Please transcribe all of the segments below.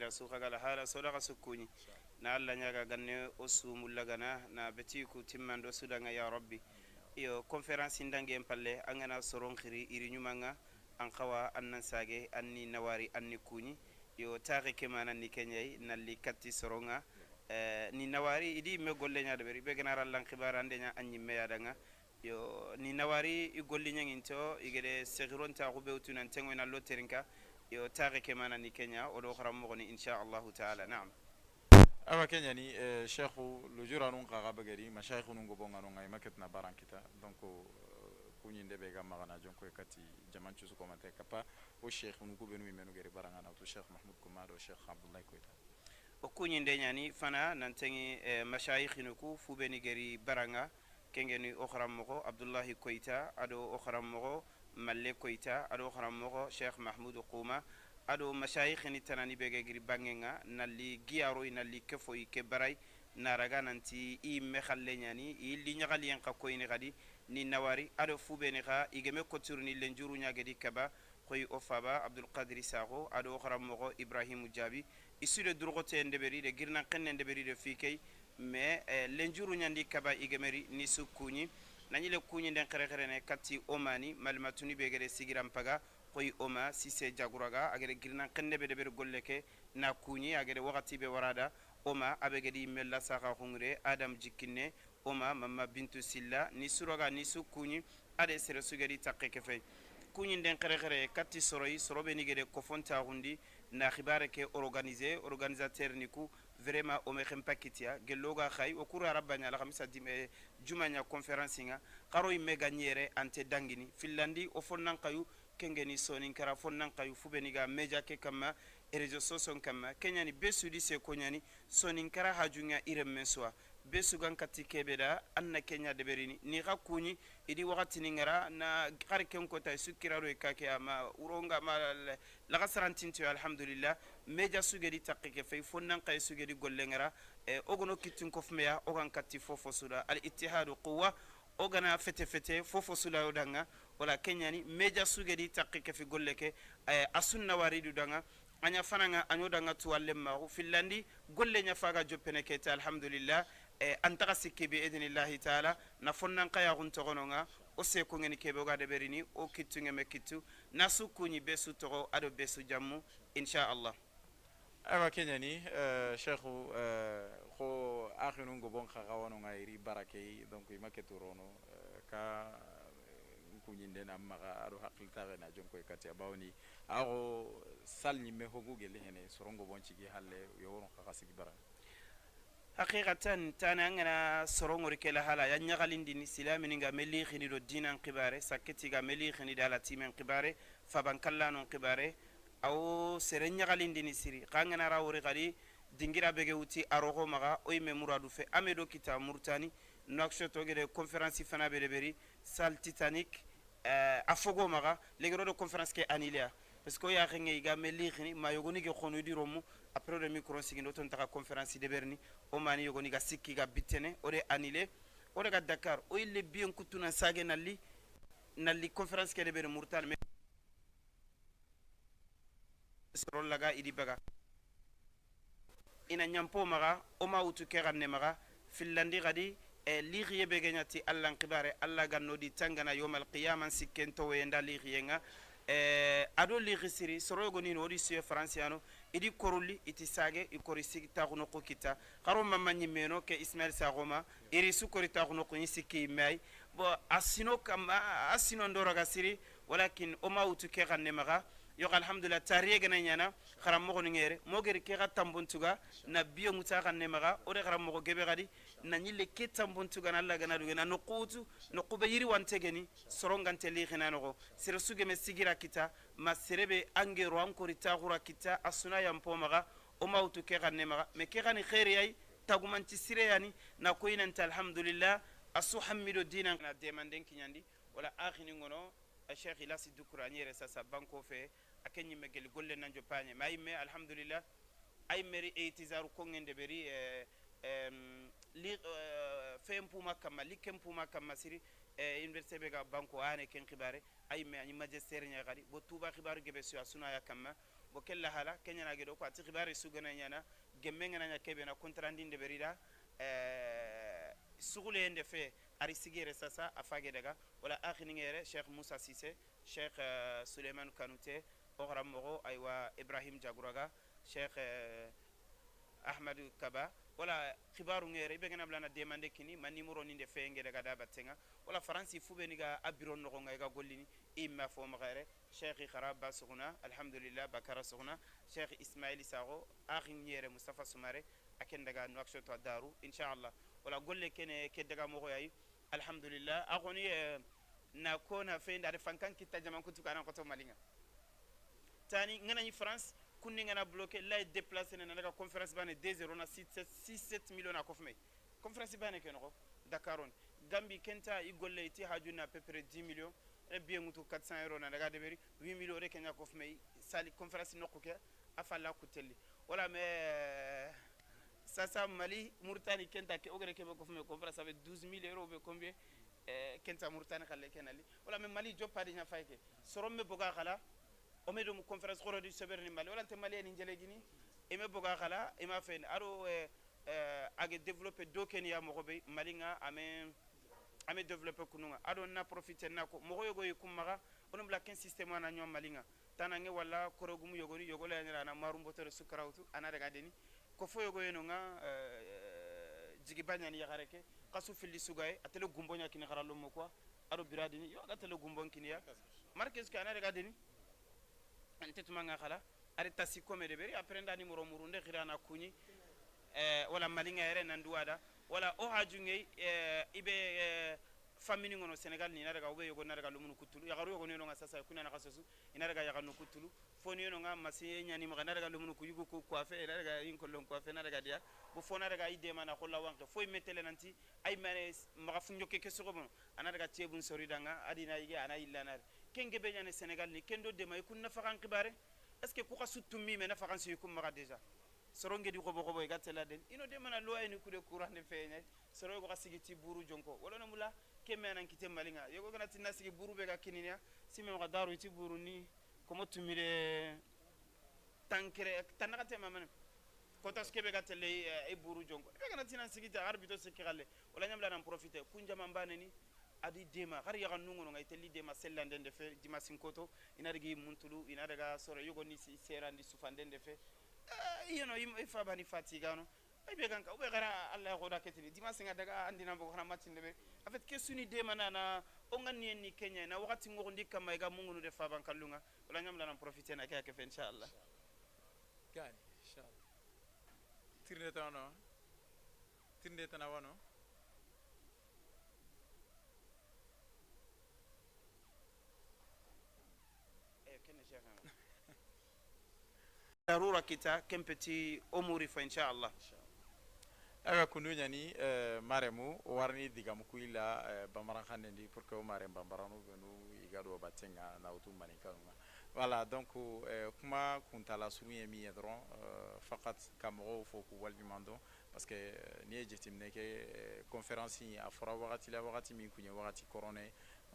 dingira su khagala hala sodaga sukuni na alla nyaga ganne o sumulagana na betiku timmando sudanga ya rabbi. Iyo conférence ndange palle angana soron khiri iri nyumanga an khawa annan sage anni nawari anni kunyi yo taare kemana ni kenyai nalli katti soronga ni nawari idi me golle nya de beri be ganara lan khibara ndenya anyi me yadanga yo ni nawari i golli nyanginto igede segiron ta gube utunan tengo na loterinka yo taare kemana ni kenya o do kharam mo ni insha Allah taala. Naam awa kenya ni cheikhu lujura nun qaga bagari mashayikhu nun gobonga nun ay maketna barankita donc kunyinde be gamma gana jonko kati jaman chusu ko mate kapa o cheikh nu ko benu menu geri baranga na to cheikh Mahmoud Koumado cheikh Abdoulaye Koita o kunyinde nyani fana nantengi mashayikh nuku fubeni geri baranga kengeni o kharam mo Abdoulaye Koita ado o kharam mo Malle Koita ado kharam mo cheikh Mahmoud Kouma ado mashayikh ni tanani bege giri bangenga nalli giyaro nalli kefo ke baray naraga nanti i me khalle nyani i li nyagali en ka koyni gadi ni nawari ado fubeni kha igeme koturni lenjuru nyagedi kaba koy ofaba Abdul Qadir Sakho ado kharam mo Ibrahim Jabi isude durgote ndeberi de girna qenne ndeberi de fikey mais lenjuru nyandi kaba igemeri ni sukuni nanyile kunyi den khere khere ne katti omani malmatuni begere sigiram paga koy oma sise jaguraga agere girna qenne be deberi golleke na kunyi agere wakati be warada oma abegedi mella saka hungre Adam jikinne oma mama bintu silla ni suroga ni sukunyi ade sere sugeri takke kefe kunyi den khere khere katti soroyi sorobe ni gede kofonta hundi na khibare ke organiser organisateur niku vraiment o me khempakitia geloga khay o kura rabbanya la khamisa dime jumanya conférence nga karo imme ganyere ante dangini finlandi o fonnan kayu kengeni sonin kara fonnan kayu fubeni ga meja ke kama réseaux sociaux kama kenyani besudi se konyani sonin kara hajunga iremme soa besu gan kati kebeda anna kenya deberini ni ga kunyi idi wakati ni ngara na xar ken ko tay sukiraro e kake ama uronga ma la gasarantin alhamdulillah meja sugedi takke fay fonnan kay sugedi golle ngara ogono kitun ko fmeya ogan kati fofo suda al ittihadu quwwa ogana fete fete fofo sula odanga wala kenyani meja sugedi takke fi golle ke asunna waridu danga anya fananga anyoda tuwalle ma finlandi golle nya faga joppene kete alhamdulillah antaka sikki bi idnillahi taala na fonnan kaya gun togononga o se ko ngeni kebe ga deberini o kittu ngeme kittu na sukuni besu togo ado besu jammu insha Allah. Awa kenyani cheikhu ko akhinu ngobon khawano ngairi barakei donc imaketurono ka kunyinde na maga ado hakilta na jonko kati abawni ago salni me hogu gele hene sorongo bonci gi halle yoron khaka sigi bara haqiqatan tana ngana sorongo rikela hala ya nyagalindi ni silami nga meli khini do dinan qibare saketi ga meli khini dala timen qibare faban kallano qibare aw sere nyagalindi ni siri kangana rawri gari dingira bege wuti arogo maga oyme muradu fe amedo kita murtani Nouakchott gede conférence fana beri salle Titanic afogo maga legero de conférence ke annulé parce que ya khenge ga meli khini ma yogoni ge khonu di romu après le micro sigindo ton taka conférence de berni o mani yogoni ga sikki ga bitene o de annulé o de ga Dakar o ille bien kutuna sage nalli nalli conférence ke de beri murtal me soro laga idi baga ina nyampo maga o ma utu ke ganne maga finlandi gadi lixiye be geñati allah xibare allah gannodi tangana yomal qiyama sikken towoyenda lixiyenga ado lixi siri soroyogoni odi suye franciano idi koruli iti sage i kori sigi taxunoqu kita xaro mama ñimmeno ke Ismail Saxoma iri su kori taxunoqu ñi sikki yimme ay bo a sino kamma a sino ndoraga siri walakin o ma wutu ke xanne maxa yo alhamdulillah tariye gana ñana xarammoxoni ngere mogeri ke xa tambontuga na biyo ŋuta xanne maxa o de xarammoxo gebe xadi na ñille ke tambontuga na alla gana duge na noquutu noqube yiri wantegeni sorongante lixina noxo sere sugeme sigira kita ma serebe angero an kori taxura kita a suna yampo maxa o ma wutu ke xanne maxa mais ke xani xeereyay tagumanci sireyani na koyinante alhamdulillah a su hammido dina na demanden kiñandi wala axini ngono Cheikh Ilasi Dukura ñere sasa banko fe akenyi megel golle nanjo pagne may me alhamdulillah ay meri etizaru kongende beri li fempuma kama likempuma kama siri université be ga banko ane ken xibare ay me ani magister nya gadi bo tuba xibaru gebe su asuna ya kama Bo kella hala kenya na gedo ko ati khibari sugana nyana gemme ngana nya kebe na kontrandi de berida sugule ende fe ari sigere sasa afage daga wala akhini ngere Cheikh Moussa Cissé Cheikh Suleiman Kanouté ogram mogo aywa Ibrahim Jaguraga Cheikh Ahmadou Kaba wala khibaru ngere be ngana blana demande kini man numéro ni de fe ngere daga da batenga wala faransi fube ni ga abiron no ngai ga gollini imma fo magare Cheikh Kharaba Suguna alhamdulillah Bakara Suguna Cheikh Ismail Sago akhin ngere Mustafa Sumare aken daga Nouakchott daru inshallah wala golle kene ke daga mo yayi alhamdulillah akoni na kona fe ndare fankan kitta jaman kutu kana ko to malinga tani ngana ni France kunni ngana bloqué la déplacer na daga conférence bane 2-0 na 6 7 millions na kofme conférence bane ke no Dakar on Gambie kenta i golle ti hajuna à peu près 10 millions e bien ngutu 400 euros na daga deberi 8 millions re kenya kofme sali conférence nokku ke afalla kutelli wala mais sasa Mali Mauritanie kenta ke ogre ke kofme conférence avec 12 000 euros be combien kenta Mauritanie khalle kenali wala mais Mali jopadi nya fayke soromme boga khala omedo mu conférence khoro du seber ni Mali wala te Mali ni jele gini e me boga khala e ma fen aro age développer do Kenya mo be Mali nga ame développer kununga ado na profiter na ko mo yogo yikummaga onom la ken système na nyom Mali nga tanange wala korogumu yogoni yogola nyara na marumbo tore sukrawtu ana daga deni ko fo yogo yeno nga jigi banyani yagareke kasu filli sugay atele gumbo nya kini xaralo mo quoi ado biradini yo atele gumbo kini ya marquez ka ana daga deni ante tuma nga khala ari tasi kome de beri après ndani muro murunde khirana kunyi wala malinga yere nanduada wala o hajungey ibe famini ngono Senegal ni naraga obe yogo naraga lumunu kutulu yagaru yogo ni nga sasa kuna na kasosu inaraga yaganu kutulu foni yono nga masi nyani ma naraga lumunu kuyugo ko kwafe naraga inko lon kwafe naraga dia bo fona naraga ide mana kholla wanke foy metele nanti ay mane ma funyo ke keso bon anaraga tiebun sori danga adina yige ana illa kenge be nyane Senegal ni kendo de may kun nafakan khibare est-ce que ku khasutumi me nafakan su kum ma déjà soronge di khobo khobo gatela den ino de mana lo ayni kude courant feñay soro go khasigi ti buru jonko wala no mula kemme nan kite malinga yogo gana tinna sigi buru be ga kininya sime ma daru ti buru ni komo tumire tankere tanakate mamane kotas kebe gatele e buru jonko be gana tinna sigi ta arbito sikale wala nyamla nan profiter kunja mambane ni adi dema har yaga nungono ngay telli dema sellande de fe dimasin koto ina digi muntulu ina daga soro yogo ni serandi sufande de fe yeno ifa bani fatigano ay be ganka be gara Allah goda ketini dimasin daga andina bo xana matinde be en fait ke suni dema nana o ngani ni Kenya na wakati ngondi kama ga mungunu de fa bankalunga wala nyamla nan profiter na kaya ke fe inshallah gani inshallah tirne tano tirne tana wano darura kita kempeti omuri fa inshallah aga kununya ni maremu warni digamu kuila bamaran khanendi pour que marem bambaranu benu igado batenga na utu manikanu voilà donc kuma kuntala surun mi dron fakat kamro fo ku walimando parce que ni jetimne ke conférence a fora wakati la wakati min kunya wakati corona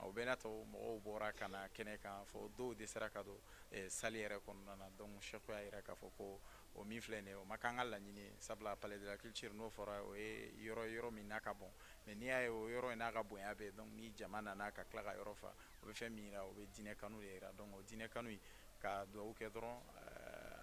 o bena to mɔgɔw bɔra ka na kɛnɛ kan fo dɔw dɛsɛra ka don sali yɛrɛ kɔnɔna na donc Cheikh y'a yira k'a fɔ ko o min filɛ nin ye o ma k'an ka laɲini ye sabula palais de la culture n'o fɔra o ye yɔrɔ min n'a ka bon mais n'i y'a ye o yɔrɔ in n'a ka bonya bɛɛ donc ni jama nana ka tila ka yɔrɔ fa o bɛ fɛn min yira o bɛ diinɛ kanu de yira donc o diinɛ kanu in ka duwawu kɛ dɔrɔn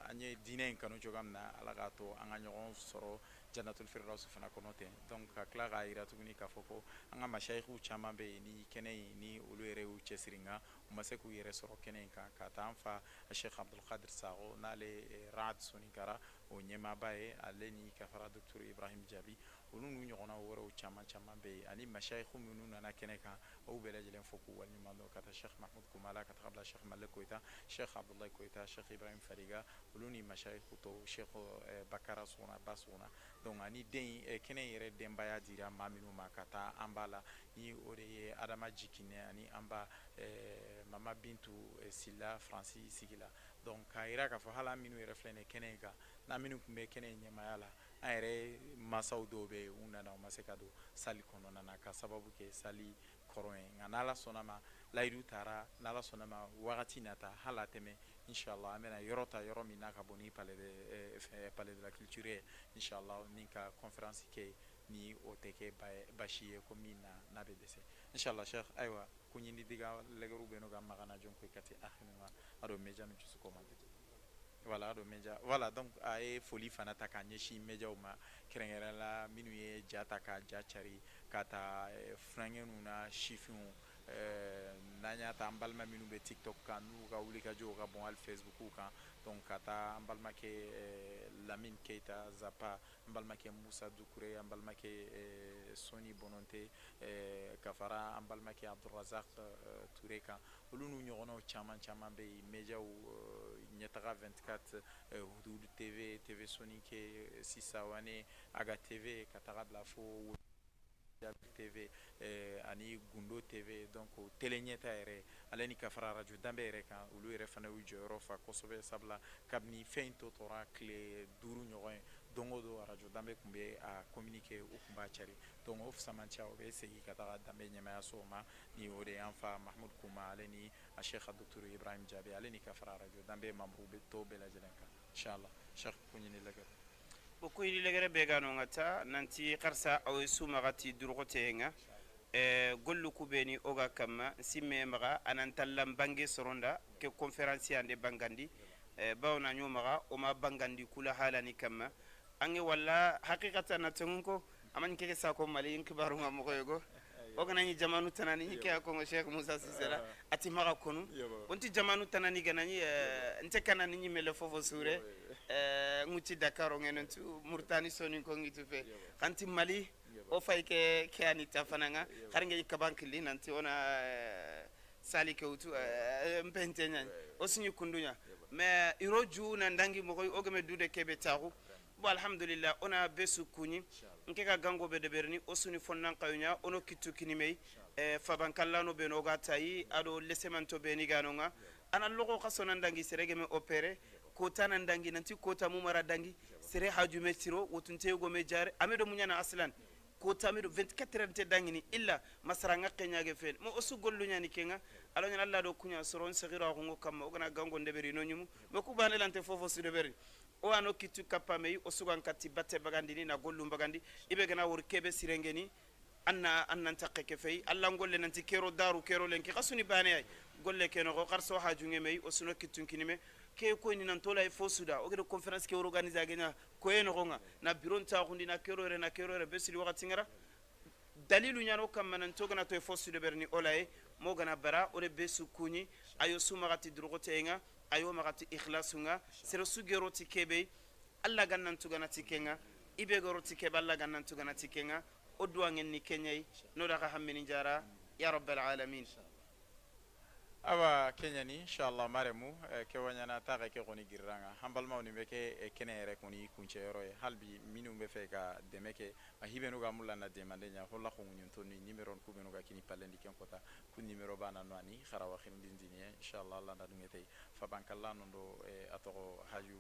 an ye diinɛ in kanu cogoya min na Ala k'a to an ka ɲɔgɔn sɔrɔ Jannatul Firdaus fana kɔnɔ ten donc ka tila k'a yira tuguni k'a fɔ ko an ka masayikiw caman bɛ yen ni kɛnɛ in ni olu yɛrɛ y'u cɛsiri nka u ma se k'u yɛrɛ sɔrɔ kɛnɛ in kan ka taa an fa Cheikh Abdul Qadir Sakho n'ale Raad Sonikara o ɲɛmaaba ye ale ni ka fara docteur Ibrahim Jabi olu n'u ɲɔgɔnna wɛrɛw caman caman bɛ yen ani masayikiw minnu nana kɛnɛ kan aw bɛɛ lajɛlen fo k'u waleɲuman dɔn ka taa Cheikh Mahmoud Kumala ka taga bila Cheikh Malik Koyita Cheikh Abdoulaye Koyita Cheikh Ibrahim Fariga olu ni masayikiw tɔw Cheikh Bakara Sogona Ba Sogona donc ani den kɛnɛ in yɛrɛ denbaya dira maa minnu ma ka taa an ba la ni o de ye Adama Jikinɛ ani an ba Mama Bintu Sila Faransi sigi la donc k'a yira k'a fɔ hali an minnu yɛrɛ filɛ nin ye kɛnɛ in kan n'a minnu tun bɛ kɛnɛ in ɲɛmaaya la an yɛrɛ mansaw dɔw bɛ yen u nana u ma se ka don sali kɔnɔna na ka sababu kɛ sali kɔrɔ ye nka n'Ala sɔnna ma layidu taara n'Ala sɔnna ma wagati nata hali a tɛmɛ Inshallah an bɛna yɔrɔ ta yɔrɔ min n'a ka bon ni palais de la culture ye, inshallah, ni ka conférence kɛ, ni o tɛ kɛ basi ye ko min na n'a bɛ dɛsɛ, inshallah. Cheikh, ayiwa, ko ɲini diga lɛgɛrɛ bɛ n'o ka magana jɔn ko kati akhinu ado media nu jusu commenter. Voilà, ado media, voilà. Donc a ye foli fana ta k'a ɲɛsin mediaw ma, kɛrɛnkɛrɛn la minnu ye ja ta ka ja cari ka taa furankɛninw na sifinw n'an y'a ta, an balima minnu bɛ TikTok kan, n'u ka wulikajɔw ka bon hali Facebook kan. Donc ka taa an balimakɛ Lamine Keita Zapa, an balimakɛ Musa Dukure, an balimakɛ Soni Bononte, ka fara an balimakɛ Abdourazak Touré kan, olu n'u ɲɔgɔnnaw caman caman bɛ yen. Mediaw Ɲɛtaga 24, Hududu TV, TV Soninke, Sisawane, Aga TV, ka taga bila fo TV ani Gundo TV. Donc télé ɲɛta yɛrɛ ale ni ka fara radio Danbe yɛrɛ kan, olu yɛrɛ fana y'u jɔyɔrɔ fa kosɛbɛ, sabula kabini fɛn in tɔ tora tile 5 ɲɔgɔn ye, don o don radio Danbe tun bɛ a communiquer, u tun b'a cari. Donc o fisamanciya, o bɛ segin ka taga Danbe ɲɛmayaso ma, ni o de y'an fa Mahmoud Kuma, ale ni a Cheikh Docteur Ibrahim Jabe, ale ni ka fara radio Danbe membre bɛ tɔw bɛɛ lajɛlen kan, inshallah. Cheikh, ko ɲini lɛgɛ o ko yiri lɛgɛrɛ bɛɛ ga no ta nanti karsa aw ye su magati durugote nga gollu kubeni oga kamma simme maga anantallam bange soronda ke conférence ande bangandi bawna nyo maga o ma bangandi kula halani kamma ange walla haqiqatan na tunko aman keke sako mali inkibaru ma mo yogo o kana ni jamanu tanani ni ke ko Cheikh Moussa Cissé ati maga konu onti jamanu tanani ganani nte kana ni mele fofo sure nguti Dakar ngenen tu Murtani soni ko ngitu fe kanti Mali o fay ke ke ani tafananga xaringe kabankili nanti ona sali ke utu mpente nyan o sinyi kundunya mais iroju na ndangi mo koy ogame dude kebe taxu bo alhamdulillah ona besu kunyi nke ka gango be deberni o suni fonnan kayunya ono kitu kinimei fabankallano be no gatayi ado lesemanto be ni ganonga ana logo khasona ndangi serege me opere kota nan dangi nanti kota mu mara dangi sere haju me tiro wotunte go me jare amedo munyana aslan kota medo 24 heures te dangi ni illa masaranga kenya ge fen mo osu gollu nyani kenga alo nyana alla do kunya soron segira ngo kamma ogana gango ndeberi no nyumu me ku bane lante fofo su deberi o ano kitu kapame o sugan kati batte bagandi ni na gollu bagandi ibe gana wor kebe sirengeni anna annan takke ke fey alla ngolle nanti kero daru kero lenki khasuni bane ay golle keno go qarso haju ngemey o suno kitun kinime ke ko ni nan tola e fosuda o gede conférence ke organiser gena ko eno gonga na bureau ta xundi na kero re na kero re besili wakati ngara dalilu nyano kam manan to gana to e fosude berni olaye mo gana bara o de besu kunyi ayo sumagati drogote nga ayo magati ikhlasunga sero sugero ti kebe alla gannan tugana tikenga ibe goro tikebe alla gannan tugana tikenga o duwangen ni kenyai no daga hammini jara ya rabbal alamin. Awa kenya ni inshallah maremu ke wanyana taga ke goni giranga hambalma oni beke kene yere koni kunche yoro halbi minu be fe ka demeke ma hibenu ga mulla na demande nya holla ko ngun to ni numéro ku benu ga kini palendi ken kota ku numéro bana no ani kharawa khindin dini inshallah Allah na dungete fa bankalla non do atogo haju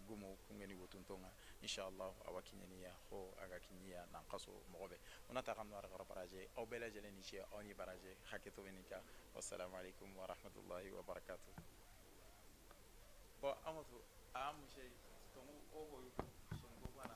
gumo ku ngeni wotuntonga inshallah awa kinyani ya ho aga kinya nan qaso mogobe onata kan war baraje aw bela jeleni che oni baraje haketo benika. Wassalamu alaikum wa rahmatullahi wa barakatuh. Bo amatu amushe tongu ogo songo bana.